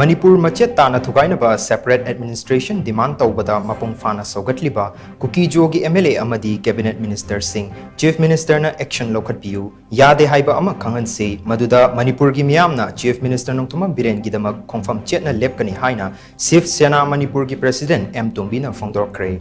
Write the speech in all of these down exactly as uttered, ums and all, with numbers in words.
ꯃꯅꯤꯄꯨꯔ ꯃꯆꯦꯠ ꯇꯥꯅ ꯊꯨꯒꯥꯏꯅꯕ separate administration demand ꯇꯧꯕꯗ ꯃꯄꯨꯡ ꯐꯥꯅ ꯁꯧꯒꯠꯂꯤꯕ ꯀꯨꯀꯤ ꯖꯣꯒꯤ M L A ꯑꯃꯗꯤ cabinet ministerꯁꯤꯡ Chief Ministerꯅ action ꯂꯧꯈꯠꯄꯤꯌꯨ, ꯌꯥꯗꯦ ꯍꯥꯏꯕ ꯑꯃ ꯈꯪꯍꯟꯁꯤ, ꯃꯗꯨꯗ ꯃꯅꯤꯄꯨꯔꯒꯤ ꯃꯤꯌꯥꯝꯅ Chief Minister ꯅꯣꯡꯊꯣꯝꯕꯝ ꯕꯤꯔꯦꯟꯒꯤꯗꯃꯛ ꯈꯣꯡꯐꯝ ꯆꯦꯠꯅ ꯂꯦꯞꯀꯅꯤ ꯍꯥꯏꯅ ꯁꯤꯕ ꯁꯦꯅꯥ ꯃꯅꯤꯄꯨꯔꯒꯤ president ꯑꯦꯝ ꯇꯣꯝꯕꯤꯅ ꯐꯣꯡꯗꯣꯔꯛꯈ꯭ꯔꯦ꯫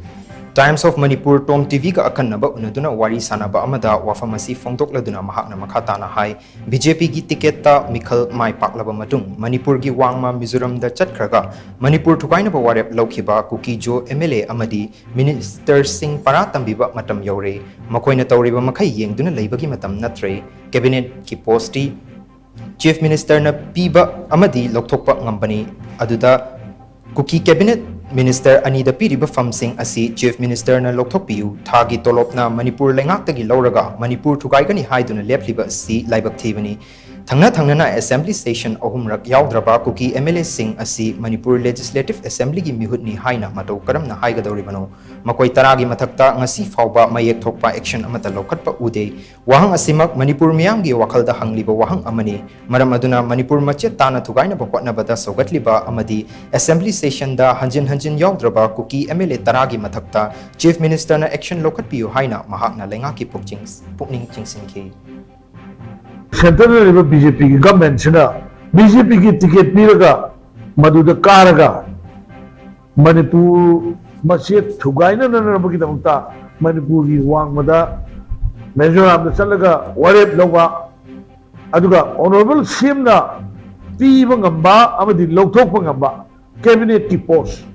Times of Manipur ꯇꯣꯝ ꯇꯤꯚꯤꯒ ꯑꯈꯟꯅꯕ ꯎꯅꯗꯨꯅ ꯋꯥꯔꯤ ꯁꯥꯟꯅꯕ ꯑꯃꯗ ꯋꯥꯐꯝ ꯑꯁꯤ ꯐꯣꯡꯗꯣꯛꯂꯗꯨꯅ ꯃꯍꯥꯛꯅ ꯃꯈꯥ ꯇꯥꯅ ꯍꯥꯏ, BJPꯒꯤ ticketꯇ ꯃꯤꯈꯜ ꯃꯥꯏ ꯄꯥꯛꯂꯕ ꯃꯇꯨꯡ ꯃꯅꯤꯄꯨꯔꯒꯤ ꯋꯥꯡꯃ ꯃꯤꯖꯣꯔꯝꯗ ꯆꯠꯈ꯭ꯔꯒ ꯃꯅꯤꯄꯨꯔ ꯊꯨꯒꯥꯏꯅꯕ ꯋꯥꯔꯦꯞ ꯂꯧꯈꯤꯕ ꯀꯨꯀꯤ ꯖꯣ M L A ꯑꯃꯗꯤ ministerꯁꯤꯡ ꯄꯔꯥ ꯇꯝꯕꯤꯕ ꯃꯇꯝ ꯌꯧꯔꯦ꯫ ꯃꯈꯣꯏꯅ ꯇꯧꯔꯤꯕ ꯃꯈꯩ ꯌꯦꯡꯗꯨꯅ ꯂꯩꯕꯒꯤ ꯃꯇꯝ ꯅꯠꯇ꯭ꯔꯦ꯫ Cabinetꯀꯤ postꯇꯤ Chief Ministerꯅ ꯄꯤꯕ ꯑꯃꯗꯤ ꯂꯧꯊꯣꯛꯄ ꯉꯝꯕꯅꯤ꯫ ꯑꯗꯨꯗ ꯀꯨꯀꯤ cabinet minister ꯑꯅꯤꯗ ꯄꯤꯔꯤꯕ ꯐꯝꯁꯤꯡ ꯑꯁꯤ Chief Ministerꯅ ꯂꯧꯊꯣꯛꯄꯤꯌꯨ꯫ ꯊꯥꯒꯤ ꯇꯣꯂꯣꯞꯅ ꯃꯅꯤꯄꯨꯔ ꯂꯩꯉꯥꯛꯇꯒꯤ ꯂꯧꯔꯒ ꯃꯅꯤꯄꯨꯔ ꯊꯨꯒꯥꯏꯒꯅꯤ ꯍꯥꯏꯗꯨꯅ ꯂꯦꯞꯂꯤꯕ ꯑꯁꯤ ꯂꯥꯏꯕꯛ ꯊꯤꯕꯅꯤ꯫ ꯊꯪꯅ ꯊꯪꯅꯅ assembly session ꯑꯍꯨꯝꯔꯛ ꯌꯥꯎꯗ꯭ꯔꯕ ꯀꯨꯀꯤ MLAꯁꯤꯡ ꯑꯁꯤ ꯃꯅꯤꯄꯨꯔ Legislative Assemblyꯒꯤ ꯃꯤꯍꯨꯠꯅꯤ ꯍꯥꯏꯅ ꯃꯇꯧ ꯀꯔꯝꯅ ꯍꯥꯏꯒꯗꯧꯔꯤꯕꯅꯣ? ꯃꯈꯣꯏ ꯇꯔꯥꯒꯤ ꯃꯊꯛꯇ ꯉꯁꯤ ꯐꯥꯎꯕ ꯃꯌꯦꯛ ꯊꯣꯛꯄ action ꯑꯃꯠꯇ ꯂꯧꯈꯠꯄ ꯎꯗꯦ꯫ ꯋꯥꯍꯪ ꯑꯁꯤꯃꯛ ꯃꯅꯤꯄꯨꯔ ꯃꯤꯌꯥꯝꯒꯤ ꯋꯥꯈꯜꯗ ꯍꯪꯂꯤꯕ ꯋꯥꯍꯪ ꯑꯃꯅꯤ꯫ ꯃꯔꯝ ꯑꯗꯨꯅ ꯃꯅꯤꯄꯨꯔ ꯃꯆꯦꯠ ꯇꯥꯅ ꯊꯨꯒꯥꯏꯅꯕ ꯍꯣꯠꯅꯕꯗ ꯁꯧꯒꯠꯂꯤꯕ ꯑꯃꯗꯤ assembly sessionꯗ ꯍꯟꯖꯤꯟ ꯍꯟꯖꯤꯟ ꯌꯥꯎꯗ꯭ꯔꯕ ꯀꯨꯀꯤ MLA ꯇꯔꯥꯒꯤ ꯃꯊꯛꯇ Chief Ministerꯅ action ꯂꯧꯈꯠꯄꯤꯌꯨ ꯍꯥꯏꯅ ꯃꯍꯥꯛꯅ ꯂꯩꯉꯥꯛꯀꯤ ꯄꯨꯛꯆꯤꯡ-, ꯄꯨꯛꯅꯤꯡ ꯆꯤꯡꯁꯤꯟꯈꯤ꯫ Centreꯗ ꯂꯩꯔꯤꯕ BJPꯒꯤ governmentꯁꯤꯅ BJPꯒꯤ ticket ꯄꯤꯔꯒ ꯃꯗꯨꯗ ꯀꯥꯔꯒ ꯃꯅꯤꯄꯨꯔ ꯃꯆꯦꯠ ꯊꯨꯒꯥꯏꯅꯅꯅꯕꯒꯤꯗꯃꯛꯇ ꯃꯅꯤꯄꯨꯔꯒꯤ ꯋꯥꯡꯃꯗ ꯃꯤꯖꯣꯔꯥꯝꯗ ꯆꯠꯂꯒ ꯋꯥꯔꯦꯞ ꯂꯧꯕ, ꯑꯗꯨꯒ Honourable CMꯅ ꯄꯤꯕ ꯉꯝꯕ ꯑꯃꯗꯤ ꯂꯧꯊꯣꯛꯄ ꯉꯝꯕ cabinetꯀꯤ post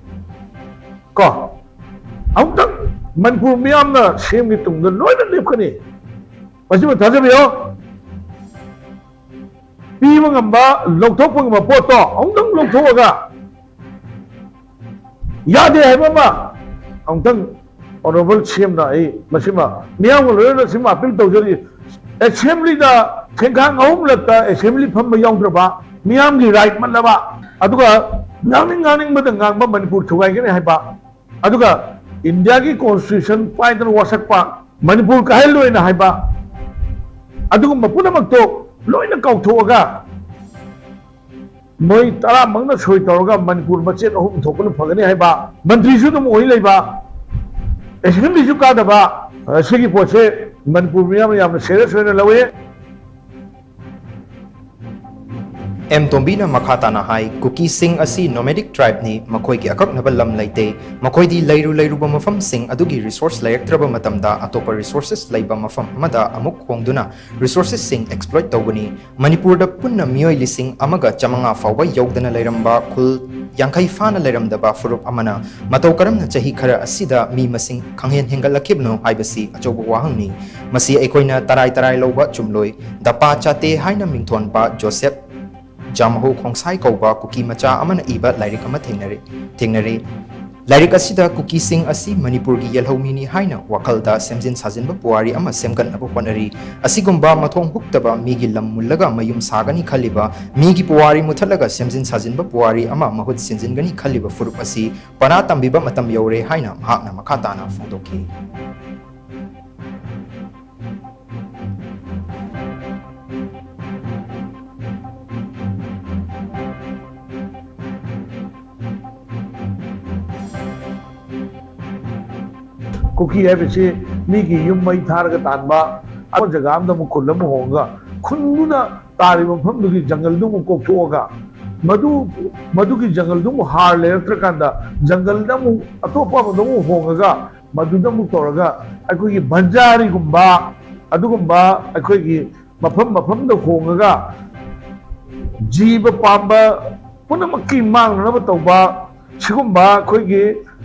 ꯀꯣ, ꯑꯃꯨꯛꯇꯪ ꯃꯅꯤꯄꯨꯔ ꯃꯤꯌꯥꯝꯅ CMꯒꯤ ꯇꯨꯡꯗ ꯂꯣꯏꯅ ꯂꯦꯞꯀꯅꯤ꯫ ꯃꯁꯤꯃ ꯊꯥꯖꯕꯤꯌꯣ꯫ ꯄꯤꯕ ꯉꯝꯕ, ꯂꯧꯊꯣꯛꯄ ꯉꯝꯕ ꯄꯣꯠꯇꯣ ꯑꯃꯨꯛꯇꯪ ꯂꯧꯊꯣꯛꯑꯒ ꯌꯥꯗꯦ ꯍꯥꯏꯕ ꯑꯃ ꯑꯃꯨꯛꯇꯪ Honourable CMꯅ ꯑꯩ ꯃꯁꯤꯃ ꯃꯤꯌꯥꯝꯒ ꯂꯣꯏꯅꯅ ꯁꯤꯃ appeal ꯇꯧꯖꯔꯤ꯫ Assemblyꯗ ꯊꯦꯡꯈꯥꯡ ꯑꯍꯨꯝꯂꯛꯇ assembly ꯐꯝꯕ ꯌꯥꯎꯗ꯭ꯔꯕ, ꯃꯤꯌꯥꯝꯒꯤ right ꯃꯠꯂꯕ, ꯑꯗꯨꯒ ꯉꯥꯡꯅꯤꯡ ꯉꯥꯡꯅꯤꯡꯕꯗ ꯉꯥꯡꯕ, ꯃꯅꯤꯄꯨꯔ ꯊꯨꯒꯥꯏꯒꯅꯤ ꯍꯥꯏꯕ, ꯑꯗꯨꯒ ꯏꯟꯗꯤꯌꯥꯒꯤ constitution ꯄꯥꯏꯗꯅ ꯋꯥꯁꯛꯄ, ꯃꯅꯤꯄꯨꯔ ꯀꯥꯏꯍꯜꯂꯣꯏꯅ ꯍꯥꯏꯕ, ꯑꯗꯨꯒꯨꯝꯕ ꯄꯨꯝꯅꯃꯛꯇꯣ ꯂꯣꯏꯅ ꯀꯥꯎꯊꯣꯛꯑꯒ ꯃꯣꯏ ꯇꯔꯥꯃꯛꯅ ꯁꯣꯏ ꯇꯧꯔꯒ ꯃꯅꯤꯄꯨꯔ ꯃꯆꯦꯠ ꯑꯍꯨꯝ ꯊꯣꯛꯄꯅ ꯐꯒꯅꯤ ꯍꯥꯏꯕ, ꯃꯟꯇ꯭ꯔꯤꯁꯨ ꯑꯗꯨꯝ ꯑꯣꯏ ꯂꯩꯕ, ꯑꯦꯁꯦꯝꯕ꯭ꯂꯤꯁꯨ ꯀꯥꯗꯕ, ꯑ, ꯁꯤꯒꯤ ꯄꯣꯠꯁꯦ ꯃꯅꯤꯄꯨꯔ ꯃꯤꯌꯥꯝꯅ ꯌꯥꯝꯅ serious ꯑꯣꯏꯅ ꯂꯧꯋꯤ꯫ ꯑꯦꯝ ꯇꯣꯝꯕꯤꯅ ꯃꯈꯥ ꯇꯥꯅ ꯍꯥꯏ, ꯀꯨꯀꯤꯁꯤꯡ ꯑꯁꯤ nomadic tribeꯅꯤ, ꯃꯈꯣꯏꯒꯤ ꯑꯀꯛꯅꯕ ꯂꯝ ꯂꯩꯇꯦ꯫ ꯃꯈꯣꯏꯗꯤ ꯂꯩꯔꯨ ꯂꯩꯔꯨꯕ ꯃꯐꯝꯁꯤꯡ ꯑꯗꯨꯒꯤ resource ꯂꯩꯔꯛꯇ꯭ꯔꯕ ꯃꯇꯝꯗ ꯑꯇꯣꯞꯄ resources ꯂꯩꯕ ꯃꯐꯝ ꯑꯃꯗ ꯑꯃꯨꯛ ꯍꯣꯡꯗꯨꯅ resourcesꯁꯤꯡ exploit ꯇꯧꯕꯅꯤ꯫ ꯃꯅꯤꯄꯨꯔꯗ ꯄꯨꯟꯅ ꯃꯤꯑꯣꯏ ꯂꯤꯁꯤꯡ ꯑꯃꯒ ꯆꯥꯃꯉꯥ ꯐꯥꯎꯕ ꯌꯧꯗꯅ ꯂꯩꯔꯝꯕ, ꯈꯨꯜ ꯌꯥꯡꯈꯩ ꯐꯥꯅ ꯂꯩꯔꯝꯗꯕ ꯐꯨꯔꯨꯞ ꯑꯃꯅ ꯃꯇꯧ ꯀꯔꯝꯅ ꯆꯍꯤ ꯈꯔ ꯑꯁꯤꯗ ꯃꯤ ꯃꯁꯤꯡ ꯈꯪꯍꯦꯟ ꯍꯦꯟꯒꯠꯂꯛꯈꯤꯕꯅꯣ ꯍꯥꯏꯕꯁꯤ ꯑꯆꯧꯕ ꯋꯥꯍꯪꯅꯤ꯫ ꯃꯁꯤ ꯑꯩꯈꯣꯏꯅ ꯇꯔꯥꯏ ꯇꯔꯥꯏ ꯂꯧꯕ ꯆꯨꯝꯂꯣꯏ꯫ ꯗꯄꯥ ꯆꯥꯇꯦ ꯍꯥꯏꯅ ꯃꯤꯡꯊꯣꯟꯕ ꯖꯣꯁꯦꯞ ꯖꯥꯃꯍꯧ ꯈꯣꯡꯁꯥꯏ ꯀꯧꯕ ꯀꯨꯀꯤ ꯃꯆꯥ ꯑꯃꯅ ꯏꯕ ꯂꯥꯏꯔꯤꯛ ꯑꯃ ꯊꯦꯡꯅꯔꯦ, ꯊꯦꯡꯅꯔꯦ꯫ ꯂꯥꯏꯔꯤꯛ ꯑꯁꯤꯗ ꯀꯨꯀꯤꯁꯤꯡ ꯑꯁꯤ ꯃꯅꯤꯄꯨꯔꯒꯤ ꯌꯦꯜꯍꯧꯃꯤꯅꯤ ꯍꯥꯏꯅ ꯋꯥꯈꯜꯗ ꯁꯦꯝꯖꯤꯟ ꯁꯥꯖꯤꯟꯕ ꯄꯨꯋꯥꯔꯤ ꯑꯃ ꯁꯦꯝꯒꯠꯅꯕ ꯍꯣꯠꯅꯔꯤ꯫ ꯑꯁꯤꯒꯨꯝꯕ ꯃꯊꯣꯡ ꯍꯨꯛꯇꯕ, ꯃꯤꯒꯤ ꯂꯝ ꯃꯨꯜꯂꯒ ꯃꯌꯨꯝ ꯁꯥꯒꯅꯤ ꯈꯜꯂꯤꯕ, ꯃꯤꯒꯤ ꯄꯨꯋꯥꯔꯤ ꯃꯨꯊꯠꯂꯒ ꯁꯦꯝꯖꯤꯟ ꯁꯥꯖꯤꯟꯕ ꯄꯨꯋꯥꯔꯤ ꯑꯃ ꯃꯍꯨꯠ ꯁꯤꯟꯖꯤꯟꯒꯅꯤ ꯈꯜꯂꯤꯕ ꯐꯨꯔꯨꯞ ꯑꯁꯤ ꯄꯅꯥ ꯇꯝꯕꯤꯕ ꯃꯇꯝ ꯌꯧꯔꯦ ꯍꯥꯏꯅ ꯃꯍꯥꯛꯅ ꯃꯈꯥ ꯇꯥꯅ ꯐꯣꯡꯗꯣꯛꯈꯤ꯫ ꯀꯨꯀꯤ ꯍꯥꯏꯕꯁꯤ ꯃꯤꯒꯤ ꯌꯨꯝ ꯃꯩ ꯊꯥꯔꯒ ꯇꯥꯟꯕ, ꯑꯃ ꯖꯒꯥ ꯑꯃꯗ ꯑꯃꯨꯛ ꯈꯨꯜ ꯑꯃ ꯍꯣꯡꯉꯒ, ꯈꯨꯟꯗꯨꯅ ꯇꯥꯔꯤꯕ ꯃꯐꯝꯗꯨꯒꯤ ꯖꯪꯒꯜꯗꯨ ꯑꯃꯨꯛ ꯀꯣꯛꯊꯣꯛꯑꯒ, ꯃꯗꯨ, ꯃꯗꯨꯒꯤ ꯖꯪꯒꯜꯗꯨ ꯑꯃꯨꯛ ꯍꯥꯔ ꯂꯩꯔꯛꯇ꯭ꯔꯀꯥꯟꯗ, ꯖꯪꯒꯜꯗ ꯑꯃꯨꯛ ꯑꯇꯣꯞꯄ ꯑꯃꯗ ꯑꯃꯨꯛ ꯍꯣꯡꯉꯒ, ꯃꯗꯨꯗ ꯑꯃꯨꯛ ꯇꯧꯔꯒ, ꯑꯩꯈꯣꯏꯒꯤ ꯕꯟꯖꯥꯔꯤꯒꯨꯝꯕ, ꯑꯗꯨꯒꯨꯝꯕ ꯑꯩꯈꯣꯏꯒꯤ ꯃꯐꯝ ꯃꯐꯝꯗ ꯍꯣꯡꯉꯒ, ꯖꯤꯕ ꯄꯥꯝꯕ ꯄꯨꯝꯅꯃꯛꯀꯤ ꯃꯥꯡꯅꯅꯕ ꯇꯧꯕ, ꯁꯤꯒꯨꯝꯕ ꯑꯩꯈꯣꯏꯒꯤ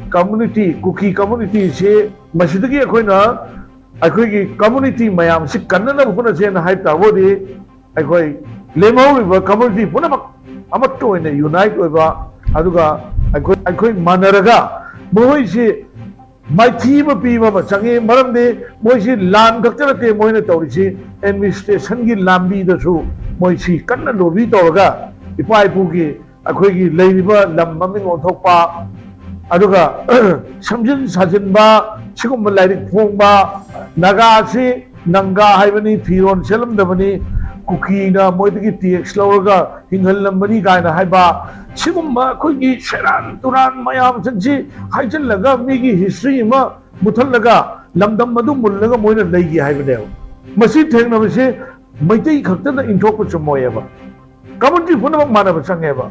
community, ꯀꯨꯀꯤ communityꯁꯤ, ꯃꯁꯤꯗꯒꯤ ꯑꯩꯈꯣꯏꯅ ꯑꯩꯈꯣꯏꯒꯤ community ꯃꯌꯥꯝꯁꯤ ꯀꯟꯅꯅꯕ ꯍꯣꯠꯅꯁꯦꯅ ꯍꯥꯏ ꯇꯥꯔꯒꯗꯤ, ꯑꯩꯈꯣꯏ ꯂꯦꯝꯍꯧꯔꯤꯕ community ꯄꯨꯝꯅꯃꯛ ꯑꯃꯠꯇ ꯑꯣꯏꯅ unite ꯑꯣꯏꯕ, ꯑꯗꯨꯒ ꯑꯩꯈꯣꯏ, ꯑꯩꯈꯣꯏ ꯃꯥꯟꯅꯔꯒ ꯃꯈꯣꯏꯁꯤ ꯃꯥꯏꯊꯤꯕ ꯄꯤꯕ ꯑꯃ ꯆꯪꯉꯤ꯫ ꯃꯔꯝꯗꯤ ꯃꯣꯏꯁꯤ ꯂꯥꯟ ꯈꯛꯇ ꯅꯠꯇꯦ ꯃꯣꯏꯅ ꯇꯧꯔꯤꯁꯤ, administrationꯒꯤ ꯂꯝꯕꯤꯗꯁꯨ ꯃꯣꯏꯁꯤ ꯀꯟꯅ lobby ꯇꯧꯔꯒ ꯏꯄꯥ ꯏꯄꯨꯒꯤ ꯑꯩꯈꯣꯏꯒꯤ ꯂꯩꯔꯤꯕ ꯂꯝ ꯃꯃꯤꯡ ꯑꯣꯟꯊꯣꯛꯄ, ꯑꯗꯨꯒ ꯁꯦꯝꯖꯤꯟ ꯁꯥꯖꯤꯟꯕ, ꯁꯤꯒꯨꯝꯕ ꯂꯥꯏꯔꯤꯛ ꯐꯣꯡꯕ, ꯅꯥꯒꯥꯁꯤ ꯅꯪꯒꯥ ꯍꯥꯏꯕꯅꯤ, ꯐꯤꯔꯣꯜ ꯁꯦꯠꯂꯝꯗꯕꯅꯤ, ꯀꯨꯀꯤꯅ ꯃꯣꯏꯗꯒꯤ ꯇꯦꯛꯁ ꯂꯧꯔꯒ ꯍꯤꯡꯍꯜꯂꯝꯕꯅꯤ ꯀꯥꯏꯅ ꯍꯥꯏꯕ, ꯁꯤꯒꯨꯝꯕ ꯑꯩꯈꯣꯏꯒꯤ ꯁꯦꯔꯥꯟ ꯇꯨꯔꯥꯟ ꯃꯌꯥꯝꯁꯤꯡꯁꯤ ꯍꯥꯏꯖꯤꯜꯂꯒ ꯃꯤꯒꯤ ꯍꯤꯁꯇ꯭ꯔꯤ ꯑꯃ ꯃꯨꯊꯠꯂꯒ ꯂꯝꯗꯝ ꯑꯗꯨ ꯃꯨꯜꯂꯒ ꯃꯣꯏꯅ ꯂꯩꯒꯦ ꯍꯥꯏꯕꯅꯦꯕ꯫ ꯃꯁꯤ ꯊꯦꯡꯅꯕꯁꯦ ꯃꯩꯇꯩ ꯈꯛꯇꯗ ꯏꯟꯊꯣꯛꯄ ꯆꯨꯝꯃꯣꯏꯑꯕ꯫ ꯀꯝꯃ꯭ꯌꯨꯅꯤꯇꯤ ꯄꯨꯝꯅꯃꯛ ꯃꯥꯟꯅꯕ ꯆꯪꯉꯦꯕ꯫